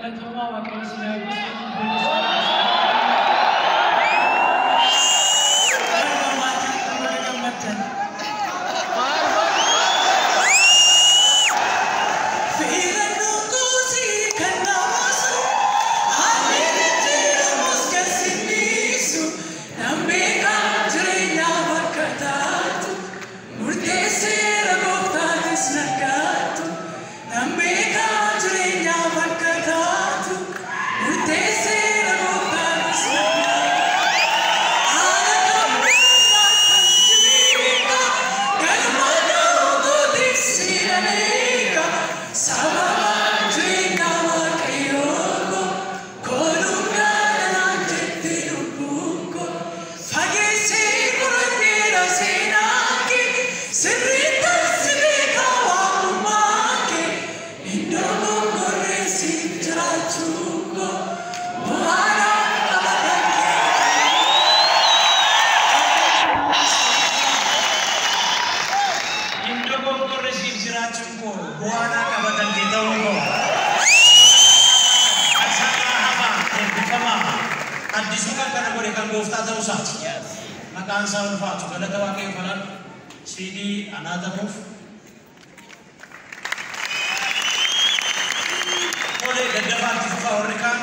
Galatoomaa Waaqayyo isin haa eebbisu. Maqaan isaa ulfaatu galata Waaqayyo falan CD anaatamuuf tolee daddafaatti fufaa warri kaan.